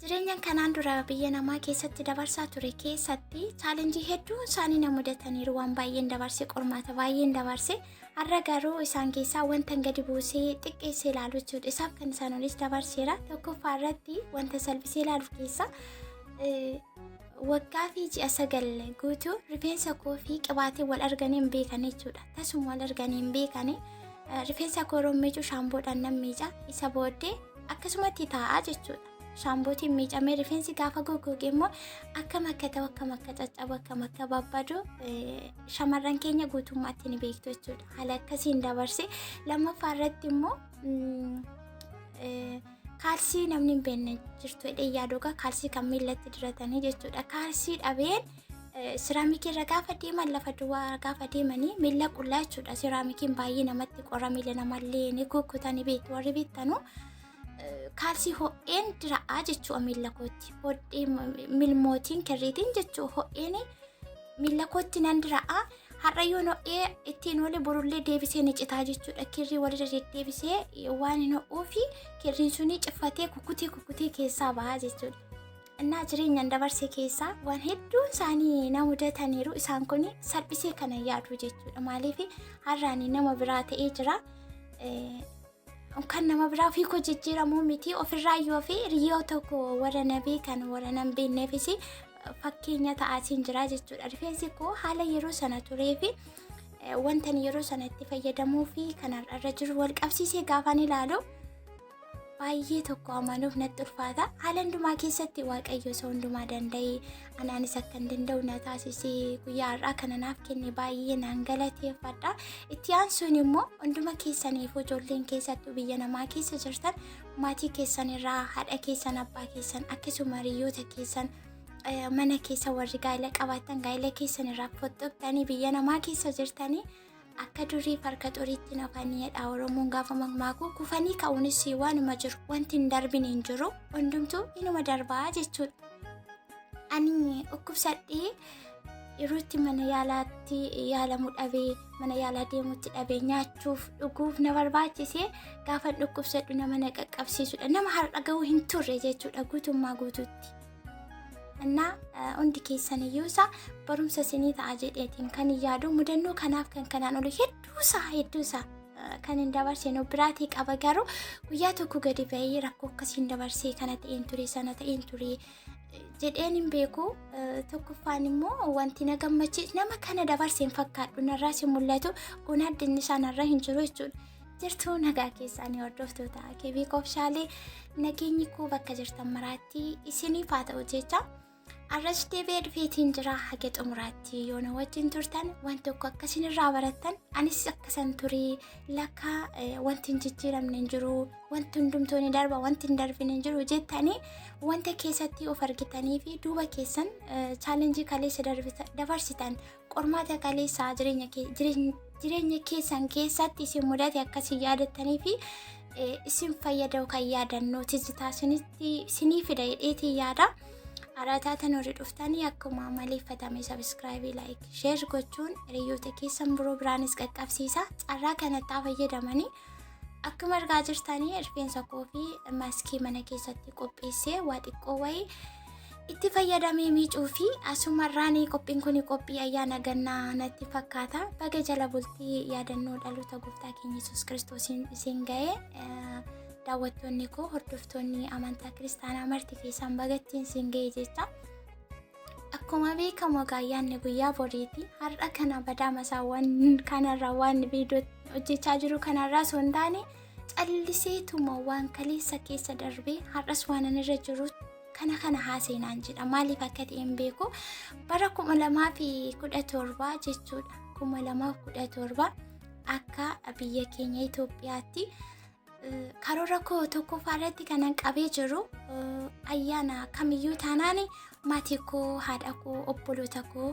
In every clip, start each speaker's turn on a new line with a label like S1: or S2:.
S1: Jireenyan kanaan dura biyya namaa keessatti dabarsaa ture keessatti challenge hedduun isaanii na mudataniiru. Waan baay'een dabarse, qormaata baay'een dabarse. Har'a garuu isaan keessaa wanta gadi buusee xiqqeessee ilaalu jechuudha. Isaaf kan isaan olis dabarseera. Tokkoffaa irratti wanta salphisee ilaalu keessaa, waggaa fi ji'a 9 guutuu rifeensa koo fi qibaatii wal arganii hin beekan jechuudha. Tasuma wal arganii hin beekani. Rifeensa koo yeroo miicu shaamboodhaan nan miica. Isa booddee akkasumatti taa'aa jechuudha. Shaambootiin miicamee rifeensi gaafa goggoge immoo akkam akka ta'u, akkam akka caccabu, akkam akka babbadu shamarran keenya guutummaatti ni beektu jechuudha. Haala akkasiin dabarse. Lammaffaa irratti immoo kaalsii namni hin beekne jirtu jedhee yaaduugaa, kaalsii kan miillatti diratanii jechuudha. Kaalsii dhabeen siraamikii irra gaafa deeman, lafa duwwaa gaafa deemanii miilla qullaa jechuudha. Siraamikiin baay'ee namatti qorra, miila namallee ni kukkutanii beektu warri beektanu. Kaalsii ho'een dira'aa jechuudha miilla kootti. Hodhee milmootiin kirriitiin jechuu ho'een miilla kootti nan dira'aa. Har'a yoon ho'ee ittiin oole, borullee deebisee ni citaa jechuudha. Kirrii walirra deddeebisee waan hin ho'uufi kirriin suni ciffatee kukkutee kukkutee keessaa bahaa jechuudha. Innaa jireenyaan dabarse keessaa waan hedduun isaanii na mudataniiru. Isaan kun salphisee kana yaadu jechuudha. Maaliif har'aan nama biraa ta'ee jira. Kan nama biraa ofii koo jijjiiramuu miti, ofirraa yoo fi hiriyyoo tokko warra na beekan, warra na hin beekneefis fakkeenya ta'aatiin jira jechuudha. Rifeensi koo haala yeroo sana turee fi wanta yeroo sana itti fayyadamuu fi kan har'arra jiru wal qabsiisee gaafan ilaalu baay'ee tokko amanuuf natti ulfaata. Haala hundumaa keessatti Waaqayyo isa hundumaa danda'e anaanis akka hin danda'u na taasisee guyyaa har'aa kana naaf kenne baay'ee naan galateeffadha. Itti aansuun immoo hunduma keessaniif, ijoolleen keessattuu biyya namaa keessa jirtan, maatii keessan irraa, haadha keessan, abbaa keessan, akkasuma hiriyoota keessan, mana keessa warri gaa'ela qabaattan gaa'ela keessan irraa fottoqxanii biyya namaa keessa jirtanii, akka durii farka xuriitti nafaniidha Oromoon gaafa makmaaku. Kufanii ka'uunis waanuma jiru, wanti hin darbine hin jiru, hundumtuu inuma darbaa jechuudha. Ani dhukkubsadhee yeroo itti mana yaalaatti yaalamu dhabee, mana yaalaa deemutti dhabee, nyaachuuf dhuguuf na barbaachise, gaafa dhukkubsadhu nama na qaqqabsiisudha. Nama har'a ga'uu hin turre jechuudha guutummaa guutuutti. Innaa hundi keessan iyyuu isaa barumsa isinii ta'a jedheetiin kan yaadu, mudannoo kanaaf kan kanaan oli hedduusaa hedduusaa kan hin dabarsine biraatii qaba, garuu guyyaa tokko gadi ba'ee rakkoo akkasiin dabarsee, kana ta'een ture, sana ta'een ture jedheen hin beeku. Tokkoffaan immoo wanti na gammachiisu, nama kana dabarseen fakkaadhu, narraas hin mul'atu, kun addinni isaa narra hin jiru jechuudha. Jirtuu, nagaa keessaanii hordoftoota keebii koofshaalee? Nageenyi koo bakka jirtan maraatti isiniif haa ta'u jecha, arras deebi'ee dhufeetiin jira. Haga xumuraatti yoo na wajjin turtan waan tokko akkasin irraa barattan, anis akkasan turee lakka, wanti hin jijjiiramne hin jiru, wanti hundumtuu ni darba, wanti hin darbine hin jiru jettanii wanta keessatti of argitanii fi duuba keessan challenge kaleessa dabarsitan, qormaata kaleessaa jireenya keessan keessatti isin mudate akkasii yaadattanii fi isin fayyadau kan yaadannoo tizitaa isinii fida jedheetiin yaada. Haaraa tan warri dhuftanii akkuma amaleeffatame subscribe, like, share gochuun hiriyoota keessan biroo biraanis qaqqabsiisa. Carraa kanatti haa fayyadamanii. Akkuma argaa jirtanii rifeensa koo fi maaskii mana keessatti qopheessee waa xiqqoo wayii itti fayyadamee miicuu fi asumarraan qophiin kun qophii ayyaana gannaa natti fakkaata. Baga jala bultii yaadannoo dhaloota gooftaa keenya Yesuus Kiristoosiin isin ga'e. Daawwattoonni koo, hordoftoonni amantaa kiristaanaa marti keessan bagattiin isin ga'e jecha. Akkuma beekamu ayyaanni guyyaa boriiti. Har'a kana badaa masaawwan kanarraa waan viidiyoo hojjechaa jiru kanarraa osoo hin taane, calliseetuma waan kaleessa keessa darbee har'as waan ani irra jiru kana kana haaseenaan jedha. Maaliif akka ta'e hin beeku. Bara 2017 jechuudha. 2017 akka biyya keenya Itoophiyaatti karoora koo tokkoffaa irratti kanan qabee jiru, ayyaana kamiyyuu taanaan maatii koo, haadha koo, obboloota koo,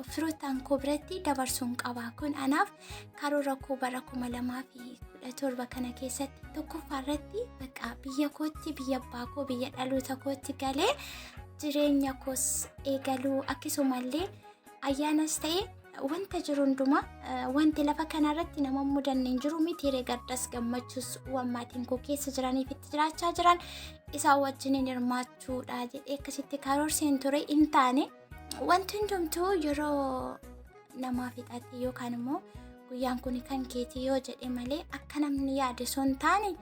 S1: firoottan koo biratti dabarsuun qaba. Kun anaaf karoora koo bara 2017 kana keessatti tokkoffaa irratti bakka biyya kootti, biyya abbaa koo, biyya dhaloota kootti galee jireenya koos eegaluu, akkasumallee ayyaanas ta'e Wanta jiru hundumaa wanti lafa kanarratti nama mudanne hin jiru miti gaddas gammachuus waan maatiin koo keessa jiraniif itti jiraachaa jiran isaan wajjiniin hirmaachuudha jedhee akkasitti karoorseen ture hin taane. Wanti hundumtuu yeroo namaa fixate yookaan immoo guyyaan kun kan keetii yoo jedhe malee akka namni yaade osoo hin taane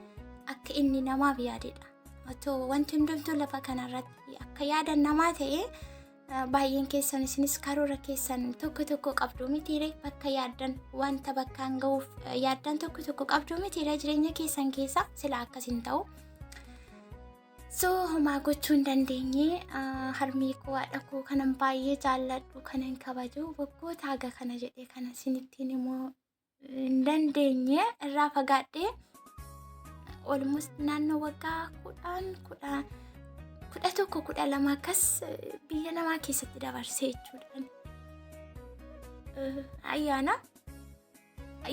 S1: akka inni namaaf yaadedha. Otoo wanti hundumtuu lafa kanarratti akka yaadan namaa ta'e baay'een keessan isinis karoora keessan tokko tokko qabdu mitiire bakka yaaddan wanta bakkaan ga'uuf yaaddan tokko tokko qabdu mitiire jireenya keessan keessa sila akkas hin ta'u. So homaa gochuu hin dandeenye harmee koo haadha koo kanan baay'ee jaalladhu kanan kabaju waggoota haga kana jedhee kana isinittiin immoo hin dandeenye irraa fagaadhee almost naannoo waggaa 10 11 12 akkas biyya namaa keessatti dabarsee jechuudha. Ayyaana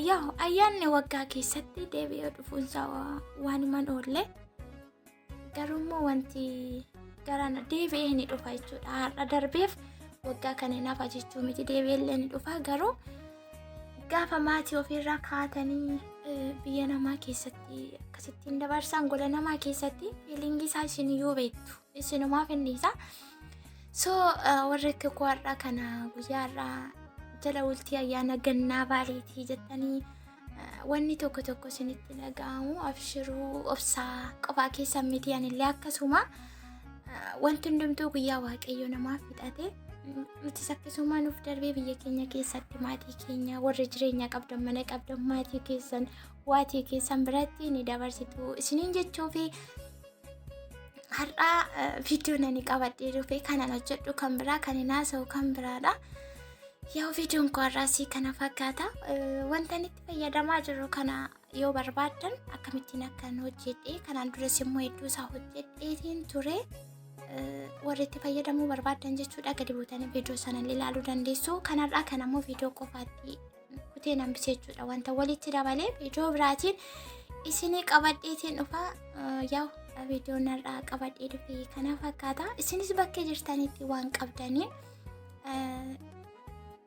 S1: yaa ayyaanni waggaa keessatti deebi'ee dhufuunsaa waan himan oolle garuu wanti garana deebi'ee ni dhufa jechuudha. Har'a darbeef waggaa kana hin hafa jechuu miti deebi'ee illee ni dhufa garuu gaafa maatii ofiirraa kaatanii biyya namaa keessatti akkasittiin dabarsan gola namaa keessatti feelingii isaa isin iyyuu beektu isinumaaf inni isaa. So warri akka koo har'a kana guyyaa har'aa jala bultii ayyaana gannaa baaleetii jettanii wanni tokko tokko isinitti dhaga'amu abshiruu obsaa qofaa keessan miti anillee akkasuma wanti hundumtuu guyyaa waaqayyo namaaf fixate nutis akkasuma nuuf darbee biyya keenya keessatti maatii keenya warri jireenya qabdan mana qabdan maatii keessan waatii keessan biratti ni dabarsitu isiniin jechuu fi har'aa viidiyoo nani qabadhee dhufe kanan hojjedhu kan biraa kan hin haasa'u kan biraadha. Yoo viidiyoon koo har'aasii kana fakkaata. Wanta inni itti fayyadamaa jiru kana yoo barbaaddan akkamittiin akkan hojjedhe kanaan duras immoo hedduu isaa hojjedheetiin ture. Warri itti fayyadamuu barbaaddan jechuudha gadi buutanii viidiyoo sana ilaaluu dandeessu. Kanarraa kan ammoo viidiyoo qofaatti kutee hambise jechuudha. Wanta walitti dabalee viidiyoo biraatiin isinii qabadheetiin dhufa. Yaa'u viidiyoon har'aa qabadhee dhufe kana fakkaata. Isinis bakkee jirtanitti waan qabdaniin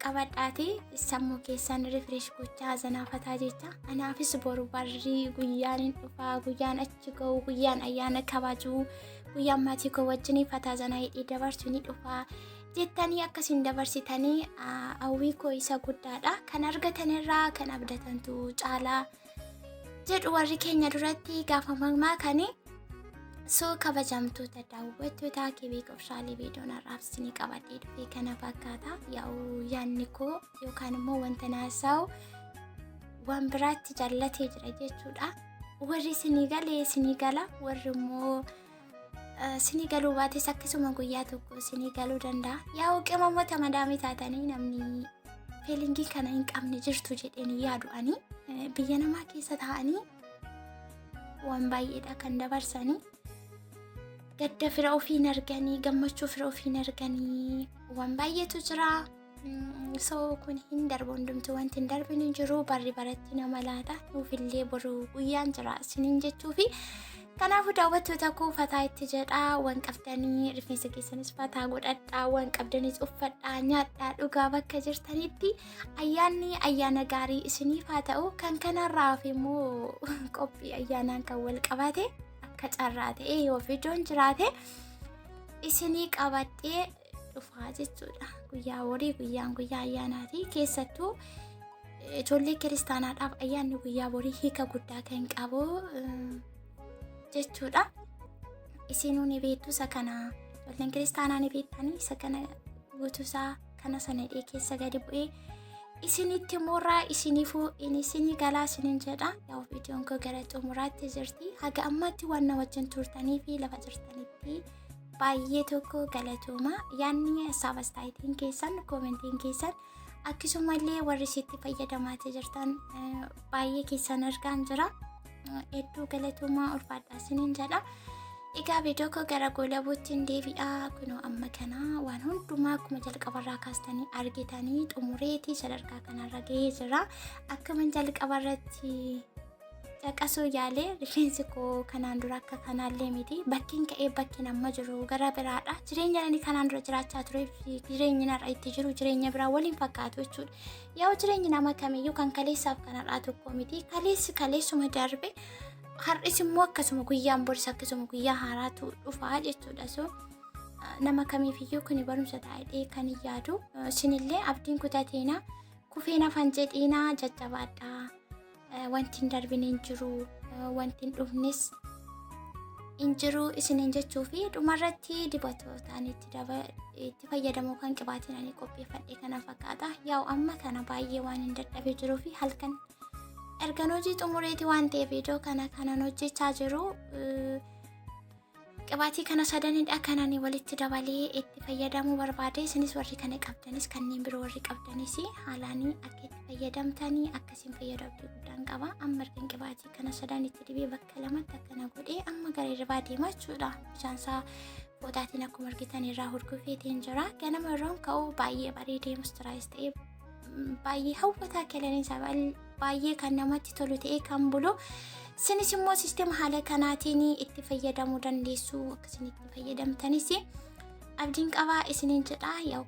S1: qabadhaati sammuu keessan refresh gochaa zanaafataa jecha. Anaafis boru barri guyyaan hin dhufaa guyyaan achi ga'u guyyaan ayyaana kabajuu guyyaan maatii koo wajjin fataa zanaa hidhii dabarsu ni dhufaa jettanii akkasiin dabarsitanii hawwii koo isa guddaadha. Kan argatanirraa kan abdatantu caalaa jedhu warri keenya duratti gaafa mammaakanii. So kabajamtoota daawwattoota Kibii Qobshaalee viidiyoon har'aaf isinii qabadhee dhufe kana fakkaata. Yaa'u yaadni koo yookaan immoo wanta naasaa'u waan biraatti jallatee jira jechuudha. Warri isinii galee isinii gala warri immoo isinii galuu baates akkasuma guyyaa tokko isinii galuu danda'a. Yaa'u qimamoota madaamii taatanii namni feelingii kana hin qabne jirtu jedheen yaadu ani biyya namaa keessa taa'anii waan baay'eedha kan dabarsanii. Gadda fira ofiin arganii gammachuu fira ofiin arganii waan baay'eetu jira. So kun hin darbu hundumtuu wanti hin darbin hin jiru barri baratti nama laata nuufillee boru guyyaan jira isiniin jechuufi. Kanaafuu daawwattoota koo fataa itti jedhaa waan qabdanii rifeensa keessanis fataa godhadhaa waan qabdanis uffadhaa nyaadhaa dhugaa bakka jirtanitti ayyaanni ayyaana gaarii isiniif haa ta'u kan kanarraa hafe immoo qophii ayyaanaan kan wal qabate akka carraa ta'e yoo viidiyoon jiraate isinii qabadhee dhufaa jechuudha. Guyyaa borii guyyaan guyyaa ayyaanaati. Keessattuu ijoollee kiristaanaadhaaf ayyaanni guyyaa borii hiika guddaa kan qabu jechuudha. Isinuu ni beektu isa kana ijoolleen kiristaanaa ni beektanii isa kana guutuusaa kana sana hidhee keessa gadi bu'ee isinitti mooraa isiniifuu inni isinii galaa isiniin jedha. Yaa viidiyoon koo gara xumuraatti jirti. Haga ammaatti waan na wajjin turtanii fi lafa jirtanitti baay'ee tokko galatooma. Yaadni saabastaayitiin keessan koomentiin keessan akkasumallee warri isitti fayyadamaatti jirtan baay'ee keessan argaan jira. Hedduu galatoomaa ulfaadhaa isiniin jedha. Egaa viidiyoo koo gara goolabuutti hin deebi'a. Kunoo amma kana waan hundumaa akkuma jalqabarraa kaastanii argitanii xumureetii sadarkaa kanarra gahee jira. Akkuma jalqabarratti Caqasuu yaale rifeensi koo kanaan dura akka kanaallee miti. Bakkiin ka'ee bakkiin amma jiru gara biraadha. Jireenya ani kanaan dura jiraachaa ture jireenyi har'a itti jiru jireenya biraa waliin fakkaatu jechuudha. Yaa'u jireenyi nama kamiyyuu kan kaleessaaf kan har'aa tokko miti. Kaleessi kaleessuma darbe har'is immoo akkasuma guyyaan boris akkasuma guyyaa haaraatu dhufa jechuudha. So nama kamiifiyyuu kuni barumsa taa'ee kan hin yaadu. Isinillee abdiin kutateena kufeen hafan jedhiina jajjabaadhaa. Wanti hin darbine hin jiru, wanti hin dhufnes hin jiru isiniin jechuu fi dhumarratti dibatootaan itti fayyadamuu kan qibaatiin ani qopheeffadhe kana fakkaata. Yaa'u amma kana baay'ee waan hin dadhabee jiruu fi halkan ergan hojii xumureeti waan ta'eef viidiyoo kana kanan hojjechaa jiru. Qibaatii kana sadanidha kan ani walitti dabalee itti fayyadamuu barbaade. Isinis warri kana qabdanis kanneen biroo warri qabdanis haalaan akka itti fayyadamtanii akkasiin fayyadu abdii guddaan qaba. Amma ergan qibaatii kana sadan itti dibee bakka lamatti akkana godhee amma gara hirribaa deema jechuudha. Bishaan isaa footaatiin akkuma argitan irraa hurgufeetiin jira. Ganama yeroon ka'u baay'ee bareedee moisturize ta'ee baay'ee hawwataa kelaniin isaa baay'ee kan namatti tolu ta'ee kan bulu. Isinis immoo sisteema haala kanaatiin itti fayyadamuu dandeessu. Akkasiin itti fayyadamtanis abdiin qabaa isiniin jedha. Yaa